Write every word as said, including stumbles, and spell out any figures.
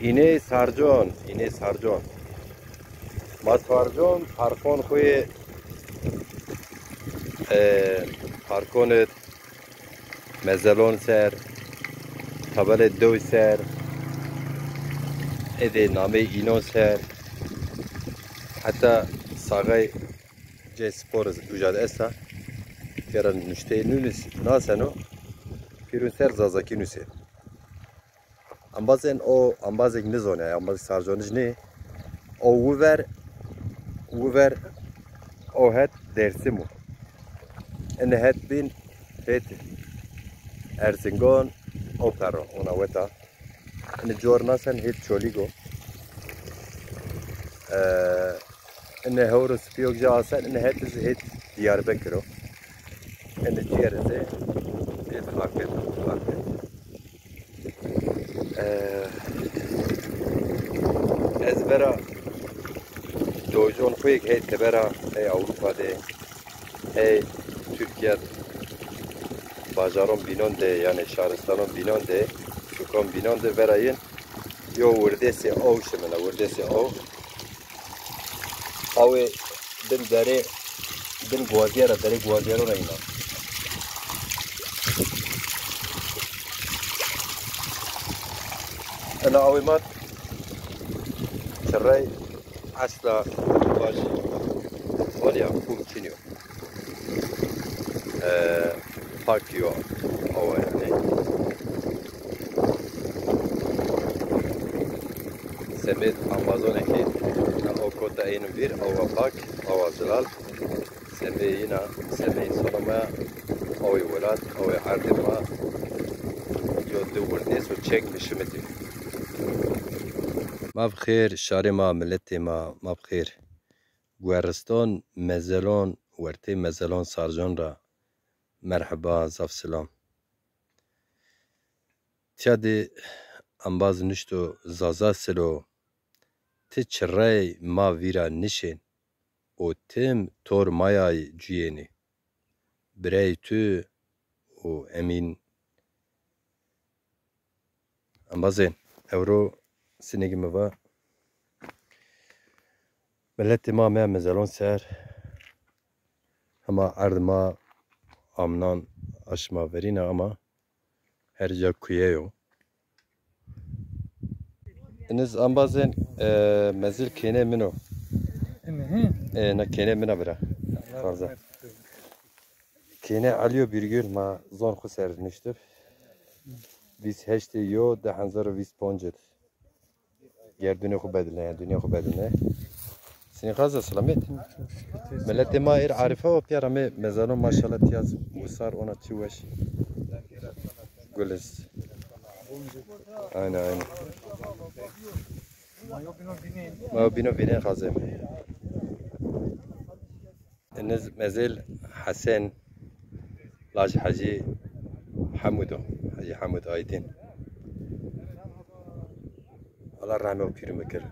Înê Sarcon, Înê Sarcon. Ma Sarcon parkon xo yê, e, parkon id, mezelon ser, tabelê dew ser, êdî namê înon ser, heta saxay cê spor uca de esta. Pêra nuşteyê nûnis-, naseno, pîrun ser zazakî nusê. Embazên o, embazêk nizonê, embazêk Sarconij nê. O wiver, wiver o het Dêrsim o. Ene het bîn het Erzingon, o perro, ona weta. Ene cor nasen het Çolîg o. Ee, ene hewro spîyok ca asen, ene het iz het Diyarbekir o. Ene cîyer iz het Xarpêt o, Xarpêt. Ee, ez vera dojûn xo yê hey tebera, hey Ewropa de, hey Tirkîya de, bajaron bînon de, yanî şaristanon bînon de, sukan bînon de vera yin yo wirdêsê aw şimena, wirdêsê aw. Awê bin derê, bin guazîye ra, derê guazîyeron ra îna. Ena awê ma çirey esla vajî, walîya xum çinî yo. E, pak yo awa yanî. Semêd embazonê ke na o kota ênin vîr, awa pak, awa zilal. Semê yina, semê însano ma, awê welat, awê erdê ma, yo di wirdês û çek mi şimitî. Ma bi xêr, şarê ma, miletê ma, ma bi xêr. Gueriston, mezelon, wertê mezelon Sarcon ra merheba, zaf silam. Tîya de embaz nuşto Zaza silo, ti çirey ma vîra nişên û tim tor mayay cuyênê. Birey tu û Emîn. Embazên, ewro sinegî mi va. Miletê ma meya mezelon ser, hema erd ma amnan aşma verîna ama her ca kuye yo. Iniz embazên, e, mezil kênê min o. Ene, he? E, na kênê min a bira. Allah Fazla. Rahmet eylesin. Kênê Elîyo Bîrgül ma zon xwu ser nuştib. Vîst heştê yo di hezar û vîst ponc id. Gerdunê xwu bedilne, ya dinya xwu bedilne. Sinî xaza selamet. Miletê ma êr arife o pîya ramê mezano maşallah tîya z wisar ona çi weş. Gulis. Aynen, aynen. Ma bîno vînê xazê. Iniz mezêl Hesen, laj Hecî Hemûd o, Hecî Hemûd Aydin. Allah rehmê o pîrî mi kir.